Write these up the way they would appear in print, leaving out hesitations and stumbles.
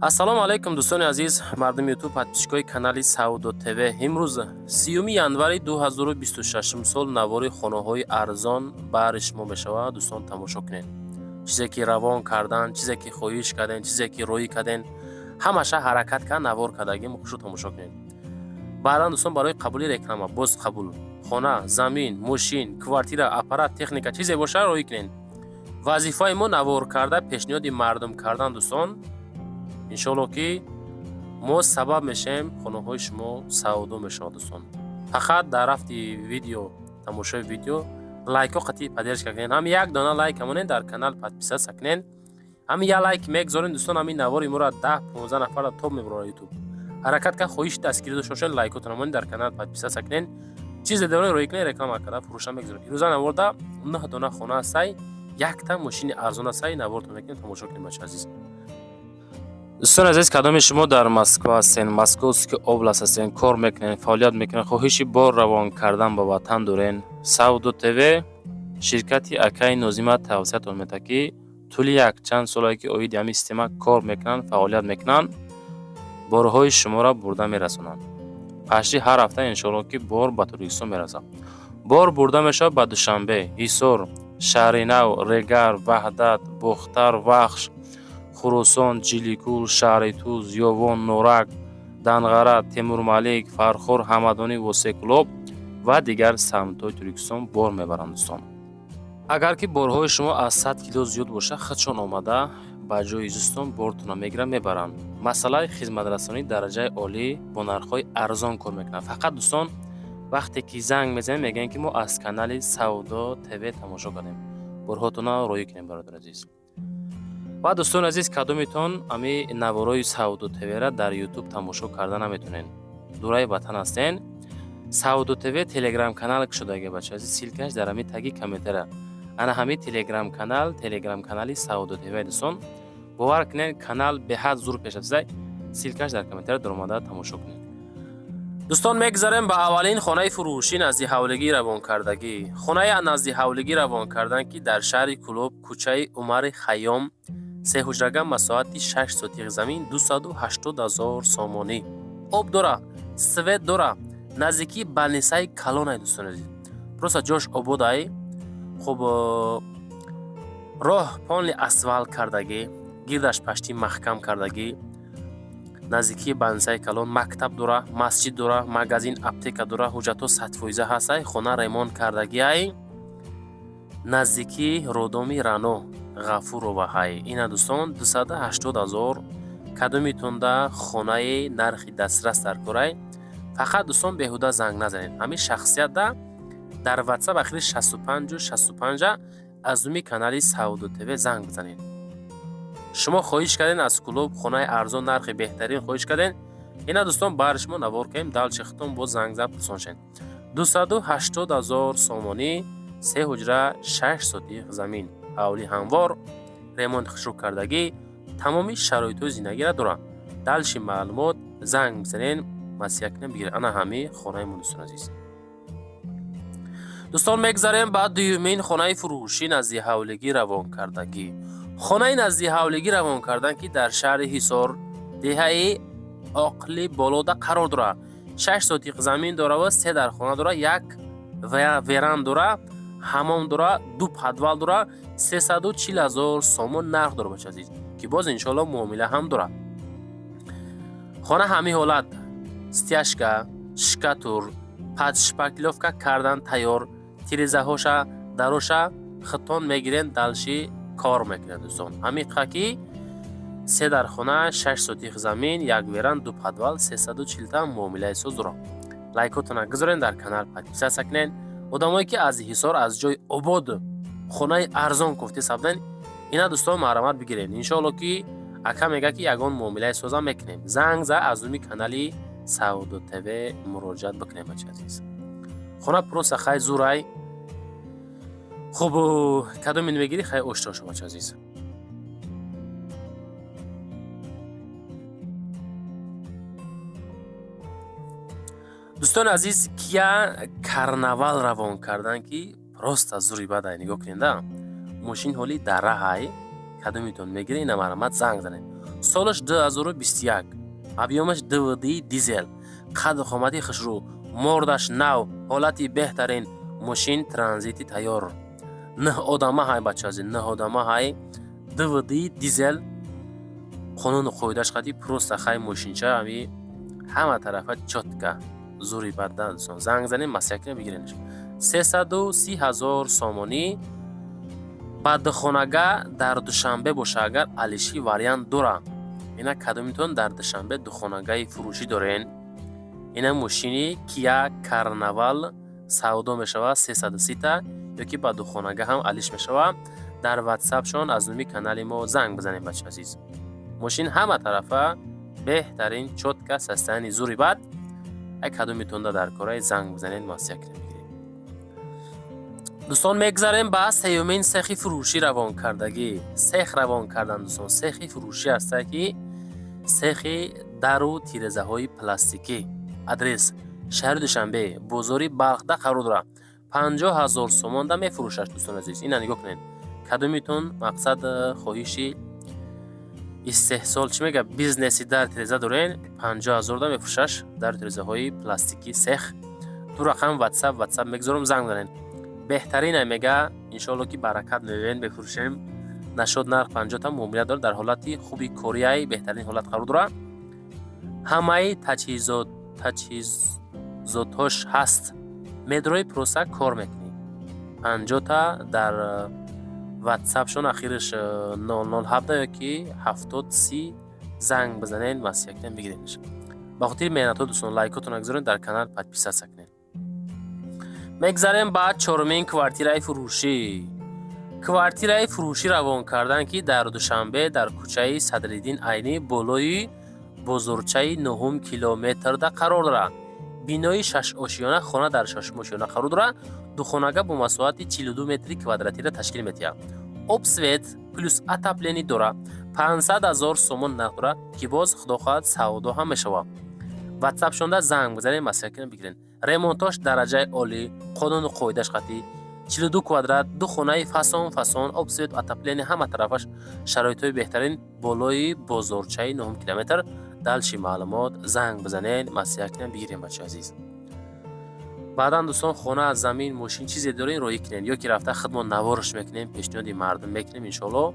Ассалому алайкум, дӯстони азиз, мардуми Ютуб, подписчикои канали Савдо ТВ. Имрӯз 30 январи 2026 сол навори хонаҳои арзон баҳри шумо мешавад. Дӯстон, тамошо кунед. Чизе ки равон кардан, чизе ки хоҳиш карден, чизе ки роӣ карден, ҳамаша ҳаракат кард, навор кардагим, хушу тамошо кунед. Баъдан, дӯстон, барои қабули реклама боз қабул. Хона, замин, мошин, квартира, аппарат, техника, чизе боша, роӣ кунед. Вазифаи мо навор карда пешниҳоди мардум кардан, дӯстон. Иншоалло, ки мо сабаб мешавем, хонаҳои шумо савдо мешавад, дӯстон. Фақат дар рафти видео, тамошои видео лайкҳо қатъи поддержка кунед. Ҳам як дона лайк ҳамонед, дар канал подписаться кунед. Ҳами як лайк мегзорем, дӯстон, ҳамин навори моро 10-15 нафарро топ мебарад Ютуб. Ҳаракат кар, хоҳиши дастгирӣ дошта бошед, лайкотон ҳамонед, дар канал подписаться кунед. Чизе доред, роӣ кунед, реклама карда фурӯша мегзорем. Ирӯза наворда нӯҳ дона хона ҳастай, якта мошини арзон ҳастай, навортон мекунем, тамошо кунем, бача азиз. Дӯстони азиз, кадоми шумо дар Москва ҳастен, Московский область ҳастен, кор мекунед, фаъолият мекунед, хоҳиши бор равон кардан ба ватан дорен, Савдо ТВ ширкати акаи Нозима тавсиятон медиҳад, ки тӯли якчанд солае ки оиди ҳамин система кор мекунанд, фаъолият мекунанд, борҳои шуморо бурда мерасонанд. Пашти ҳар ҳафта, иншоалло, ки бор ба Тоҷикистон мерасад. Бор бурда мешавад ба Душанбе, Ҳисор, Шаҳри Нав, Регар, Ваҳдат, Бохтар, Вахш, Хуросон, Ҷиликул, шаҳри Туз, Ёвон, Норак, Данғара, Темурмалик, Фархор, Ҳамадонӣ, Восекулоб ва дигар самтҳои Тоҷикистон бор мебаранд, дӯстон. Агар ки борҳои шумо аз 100 кило зиёд бошад, худшон омада ба ҷои зистон бортонро мегиранд, мебаранд. Масъалаи хизматрасонии дараҷаи олӣ бо нархҳои арзон кор мекунанд. Фақат, дӯстон, вақте ки занг мезанем, мегӯем, ки мо аз канали Савдо ТВ тамошо кардем, борҳотонро роӣ кунем, бародари азиз. Ва, дӯстони азиз, кадомитон ами наворои Савдо ТВра дар Ютуб тамошо карда наметонед, дураи ватан ҳастен, Савдо ТВ телеграм канал кушодаги, бача азиз, ссылкаш дар ҳами таги комментара. Ана ҳами телеграм канал, телеграм канали Савдо ТВ. Дӯстон, бовар кунед, канал беҳад зур пешрафтазай. Ссылкаш дар комментара, даромада тамошо кунед. Дӯстон, мегзарем ба аввалин хонаи фурӯшӣ назди ҳавлигӣ равонкардагӣ. Хонаи назди ҳавлигӣ равон кардан, ки дар шаҳри Кӯлоб, кӯчаи Умари Хайём, сеҳуҷрага, масоҳати 6 сотих замин, 280 000 сомонӣ. Об дора, свет дора, наздикии больницаи калонай, дӯстони азиз. Просто ҷош ободай. Хуб, роҳ полный асфалт кардагӣ, гирдаш пашти маҳкам кардагӣ, наздикии больницаи калон, мактаб дора, масҷид дора, магазин, аптека дора, ҳуҷҷатҳо 100% ҳастай, хона ремонт кардагиай, наздикии роддоми Рано Ғафурова ҳай. Ина, дӯстон, 280 000. Кадомитонда хонаи нархи дастрас дар корай, фақат, дӯстон, беҳуда занг назанед. Ҳамин шахсиятда дар Ватсап ахири 65-65 аз думи канали Савдо ТВ занг бизанед. Шумо хоҳиш карден, аз Кӯлоб хонаи арзон, нархи беҳтарин хоҳиш карден. Ина, дӯстон, баҳри шумо навор кардем, дальше худтон боз занг зад, пурсон шед. 280 000 сомонӣ, се ҳуҷра, 6 сотих замин, ҳавли ҳамвор, ремонт хушрӯ кардагӣ, тамоми шароитҳои зиндагиро дорад. Дальше маълумот занг бизанен, маслиҳат кунем, бигиред. Ана ҳамин хонаи мо, дӯстони азиз. Дӯстон, мегзарем ба дуюмин хонаи фурӯшӣ назди ҳавлигӣ равонкардагӣ. Хонаи назди ҳавлигӣ равон кардан, ки дар шаҳри Ҳисор, деҳаи Оқли Болода қарор дорад. 6 сотиқ замин дора ва се дархона дора, як веранд дора, ҳамом дора, ду подвал дора, 340 000 сомон нарх дора, бача азиз, ки боз, иншоалло, муомила ҳам дорад. Хона ҳамин ҳолат стяжка, штукатур, под шпаклёвка кардан тайёр, тирезаҳоша, дароша хитон мегирен, дальше кор мекунед, дӯстон. Ҳамиқа ки се дархона, 6 сотих замин, як веранд, ду подвал, 340-та муомилаи соз дорад. Лайкотона гузорен, дар канал подписаться кунед. Одамое ки аз Ҳисор, аз ҷои обод хонаи арзон кофта сабден, ина, дӯстон, марҳамат, бигиред. Иншоалло, ки ака мега, ки ягон муомилаи созам мекунем. Занг за, аз номи канали Савдо ТВ муроҷиат бикунем, бача азиз. Хона просто хай зурай. Хуб, кадомин мегирӣ, хай ошно шо, бача азиз. Дӯстони азиз, Кия Карнавал равон кардан, ки просто зури бадай. Нигоҳ кунед, мошин ҳоли дар раҳай. Кадомитон мегиред, ина, марҳамат, занг занед. Солаш 2021, объём аш 2,2 дизел, қаду қомати хушрӯ, мордаш нав, ҳолати беҳтарин, мошин транзити тайёр. Нӯҳ одама ҳай, бачази, нӯҳ одама ҳай, 2,2 дизел, қонуну қоидаш қати просто хай. Мошинча ами ҳама тарафа чётко, зури бадда. Дӯстон, занг занем, маслиҳат кунем, бигиренаш. 330 000 сомонӣ. Ба духонага дар Душанбе боша агар, алиши вариант дора. Ина кадомитон дар Душанбе духонагаи фурӯшӣ дорен? Ина мошини Кия Карнавал савдо мешавад 330-та ё ки ба духонага ҳам алиш мешавад. Дар ватсапшон аз номи канали мо занг бизанем, бача азиз. Мошин ҳама тарафа беҳтарин, чётко, состояние зури бад. Ай кадомитонда дар кораи, занг бизанед, маслиҳат кунем, бигирем. Дӯстон, мегзарем ба сеюмин сехи фурӯшӣ равонкардагӣ. Сех равон кардан, дӯстон, сехи фурӯшӣ ҳаста, ки сехи дару тирезаҳои пластикӣ. Адрес: шаҳри Душанбе, бозори Балхда қарор дорад. 50 000 сомонда мефурӯшаш. Дӯстони азиз, ина нигоҳ кунед. Кадомитон мақсад хоҳиши истеҳсол, чӣ мега, бизнеси дар тиреза дорен, 50 000 да мефурӯшаш дару тирезаҳои пластикӣ сех. Ду рақам ватсап мегузорам, занг занед. Беҳтарина мега, иншоалло ки баракат мебинем, мефурӯшем. Нашод нарх 50-та муомила дорад, дар ҳолати хуби корияй, беҳтарин ҳолат қарор дорад, ҳамаи таҷҳизотҳош ҳаст, медрои, просто кор мекунӣ. 50-та дар ватсапшон ахираш 0017 ё ки 7030 занг бизанед, маслиҳат кунем, бигиренаш. Ба хотири меҳнатҳо, дӯстон, лайкотон гузоред, дар канал подписаться кунед. Мегзарем ба чорумин квартираи фурӯшӣ. Квартираи фурӯшӣ равон кардан, ки дар Душанбе, дар кӯчаи Садриддин Айнӣ, болои бозорчаи нуҳум километрда қарор дорад. Бинои шашошёна, хона дар шашумошёна қарор дорад. Духонага бо масоҳати 42 метри квадратиро ташкил медиҳад. Об, свет плюс отопление дорад. 500 ҳазор сомон нарх дорад, ки боз, худо хоҳад, савдо ҳам мешавад. Ватсапшонда занг бизанед, маслиҳат кунед, бигиред. Ремонтош дараҷаи олӣ, қонуну қоидаш қатъӣ. 42 квадрат, ду хонаи фасон фасон, об, свет, отопление, ҳама тарафаш шароитҳои беҳтарин, болои бозорчаи нуҳум километр. Дальше маълумот занг бизанед, маслиҳат кунед, бигирем, бачаи азиз. Баъдан, дӯстон, хона, замин, мошин, чизе дорем, роҳӣ кунед ё ки рафта худмон наворш мекунем, пешниҳоди мардум мекунем, иншоалло.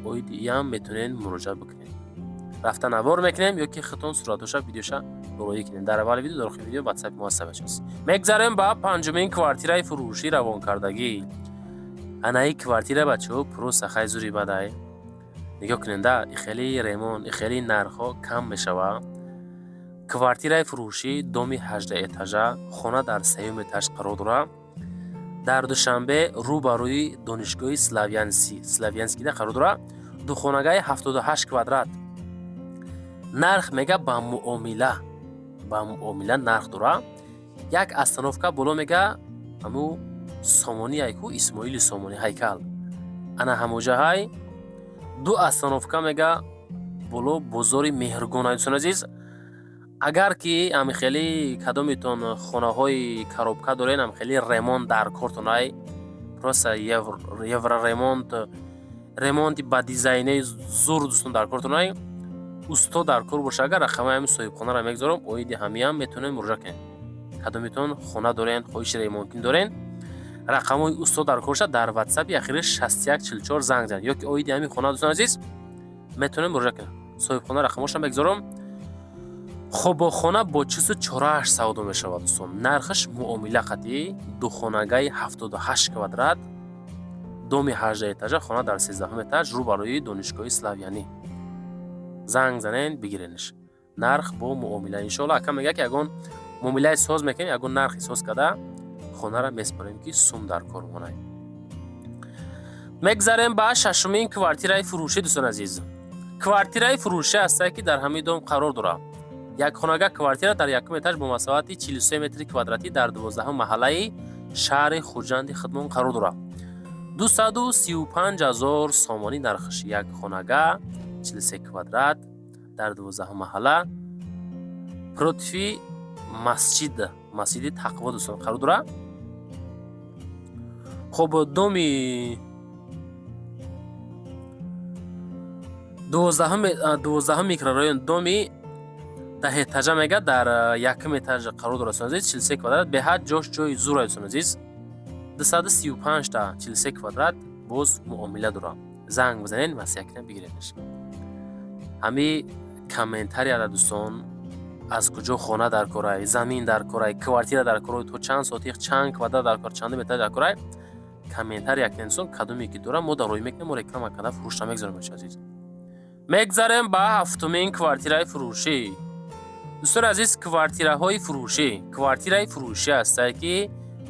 Оиди иам метавонед муроҷиат бикунед. Рафта навор мекунем ё ки худтон суратоша, видеоша роҳӣ кунем. Дар аввали видео, дар охири видео ватсапи мо ҳаст, бачаҳо. Мегзарем ба панҷумин квартираи фурӯшӣ равонкардагӣ. Анаи квартира, бачаҳо, просто хай зури бадай. Нигоҳ кунед, хеле ремонт, хеле нархҳо кам мешавад. Квартираи фурӯшӣ, доми ҳаждаэтажа, хона дар сеюм этаж қарор дорад. Дар Душанбе, рӯ ба рӯи донишгоҳи Славянскида қарор дорад. Духонагаи 78 квадрат. Нарх мега ба муомила нарх дорад. Як остановка боло мега, ҳаму Сомонӣ айку, Исмоили Сомонӣ ҳайкал, ана ҳамоҷаҳай. Ду остановка мега боло бозори Меҳргон. Дӯстони азиз, агар ки ҳамихели кадометон хонаҳои коробка дорен, ҳамихели ремонт дар кортон, ай просто евроремонт, ремонти ба дизайнаи зур, дӯстон, дар кортон, ай усто дар кор боша агар, рақамаи ҳамин соҳибхонаро мегузорам. Оиди ҳамиам метавонем муроҷиат кунем. Кадометон хона дорен, хоҳиши ремонткунӣ дорен, рақамҳои усто дар кор бошад, дар ватсапи ахири 6144 занг занед ё ки оиди ҳамин хона, дӯстони азиз, метавонем муроҷиат кунем. Соҳибхона рақамҳошро мегузорам. Хобохона бо чизу чорааш савдо мешавад, дӯстон. Нархаш муомила қатъӣ. Духонагаи 78 квадрат, доми ҳаждаэтажа, хона дар 13-ум этаж, рӯ ба рӯи донишгоҳи Славянӣ. Занг занен, бигиренаш. Нарх бо муомила, иншоалло. Ака мега, ки ягон муомилаи соз мекунем, ягон нархи соз карда хонаро меспорем, ки сум дар кор монай. Мегзарем ба шашумин квартираи фурӯшӣ. Дӯстони азиз, квартираи фурӯшӣ ҳастае, ки дар ҳамин дом қарор дорад. Якхонага квартира дар якум этаж бо масоҳати 43 метри квадратӣ дар 12-ум маҳаллаи шаҳри Хуҷанди худмон қарор дорад. 235 ҳазор сомонӣ нархаш. Якхонага, 43 квадрат, дар 12-ум маҳалла, против масҷид, масҷиди Тақво, дӯстон, қарор дорад. Хоб, доми 12-ум микрорайон, доми 10 этажа мега, дар якум этаж қарор дорад, дӯстони азиз. 43 квадрат, беҳад ҷош ҷои зур, дӯстони азиз. 235 та 43 квадрат боз муомила дорам. Занг бизанед, маслиҳат бигиредш. Ҳами комментарияда, дӯстон, аз куҷо хона дар корай, замин дар корай, квартира дар корай, то чанд сотих, чанд квадрат дар кор, чанд метр дар корай, комментария кунед, дӯстон. Кадоме ки дорам, мо дар рӯй мекунем, мо реклама карда фурӯшта мегзорем. Азиз, мегзарем ба ҳафтумин квартираи фурӯшӣ. Дӯстони азиз, квартираҳои фурӯшӣ, квартираи фурӯшӣ ҳастае, ки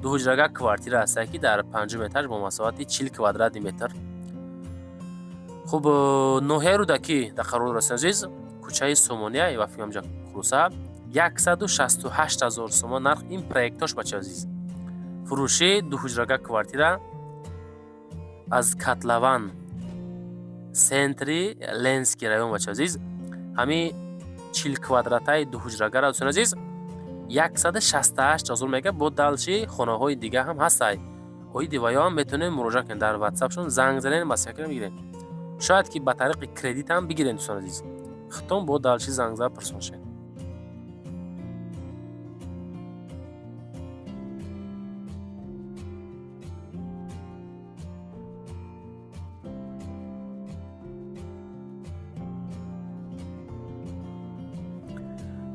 дуҳуҷрага квартира ҳастае, ки дар панҷум этаж бо масоҳати 40 квадратный метр. Хуб, ноҳияи Рӯдакӣ дар қарор дорад, азиз, кӯчаи Сомония ва фиамҷа. Хулоса, 168 000 сомон нарх ин проектош, бача азиз. Фурӯшӣ дуҳуҷрага квартира аз котлован, центри Ленинский район, бача азиз. Ҳами 40 квадратаи дуҳуҷрагара, дӯстони азиз, 168 000 мега. Бо дальше хонаҳои дига ҳам ҳастай. Оиди ваё ҳам метавонед муроҷиат кунед, дар ватсапшон занг занед, маслиҳат бигиред. Шояд ки ба тариқи кредит ҳам бигиред, дӯстони азиз. Хитон бо дальше занг зада пурсон шед.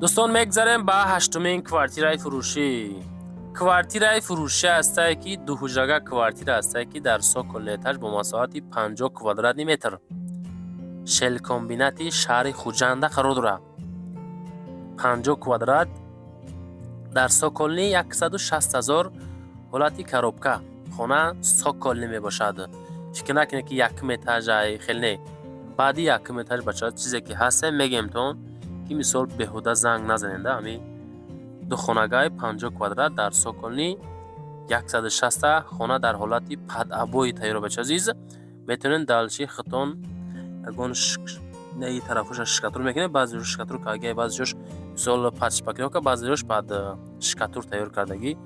Дӯстон, мегзарем ба ҳаштумин квартираи фурӯшӣ. Квартираи фурӯшӣ ҳастае, ки дуҳуҷрага квартира ҳастае, ки дар цокольный этаж бо масоҳати 50 квадратный метр, шелкомбинати шаҳри Хуҷанда қарор дорад. 50 квадрат дар цокольный, 160 000, ҳолати коробка хона, цокольный мебошад. Фикр накунед, ки якум этажай, хел не. Баъди якум этаж, бача, чизе ки ҳаста мегемтон, ки мисол беҳуда занг назаненда. Ҳами духонагаи 50 квадрат дар цокольный, 160-та, хона дар ҳолати под обои тайёр, бача азиз. Метавонед дальше хитон ягон наи тарафоша штукатур мекунед. Баъзе ҷош штукатур кардаги, баъзе ҷош мисол под шпаклёвка, баъзе ҷош под штукатур тайёр кардагӣ.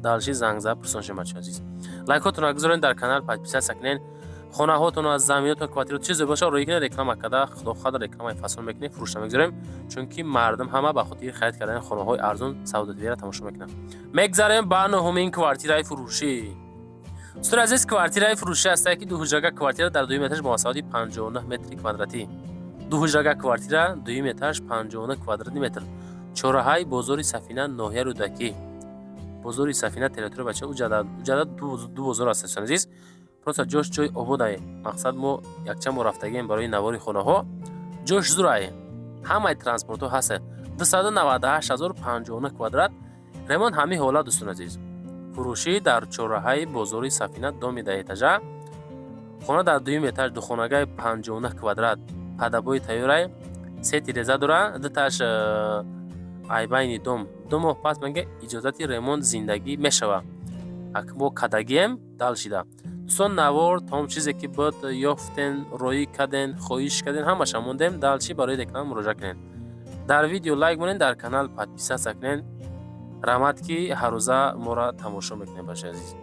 Дальше занг зада пурсон шед, бача азиз. Лайкотонро гузоред, дар канал подписаться кунед. Хонаҳотон аз заминотон, квартира, чизе боша, рӯй кунед, реклама карда, худо хоҳад, рекламаи фасон мекунем, фурӯшта мегузорем, чунки мардум ҳама ба хотири харид кардани хонаҳои арзон Савдо ТВра тамошо мекунанд. Мегзарем ба нуҳумин квартираи фурӯшӣ. Дӯстони азиз, квартираи фурӯшӣ ҳастае, ки дуҳуҷрага квартира дар дуюм этаж бо масоҳати 59 метри квадратӣ. Дуҳуҷрага квартира, дуюм этаж, 59 квадратный метр, чораҳаи бозори Сафина, ноҳияи Рӯдакӣ, бозори Сафина территория, бача. Уҷада ду бозор аст, дӯстони азиз. Просто ҷош ҷои ободае. Мақсад, мо якчанд бор рафтагием барои навори хонаҳо. Ҷош зурае, ҳамаи транспортҳо ҳаста. 298 000, 59 квадрат, ремонт ҳамин ҳолат, дӯстони азиз. Фурӯшӣ дар чораҳаи бозори Сафина, доми 10 этажа, хона дар дуюм этаж, духонагаи 59 квадрат, под обои тайёрай, се тиреза дора, дуташ айбайни дом. 2 моҳ пас мега иҷозати ремонт зиндагӣ мешава. Ак мо кадагием дал шида. Дӯстон, навор тамом. Чизе ки буд, ёфтен, роӣ карден, хоҳиш карден, ҳамаша мондем. Дальше барои реклама муроҷиат кунед. Дар видео лайк монед, дар канал подписаться кунед. Раҳмат, ки ҳаррӯза моро тамошо мекунед, бачаи азиз.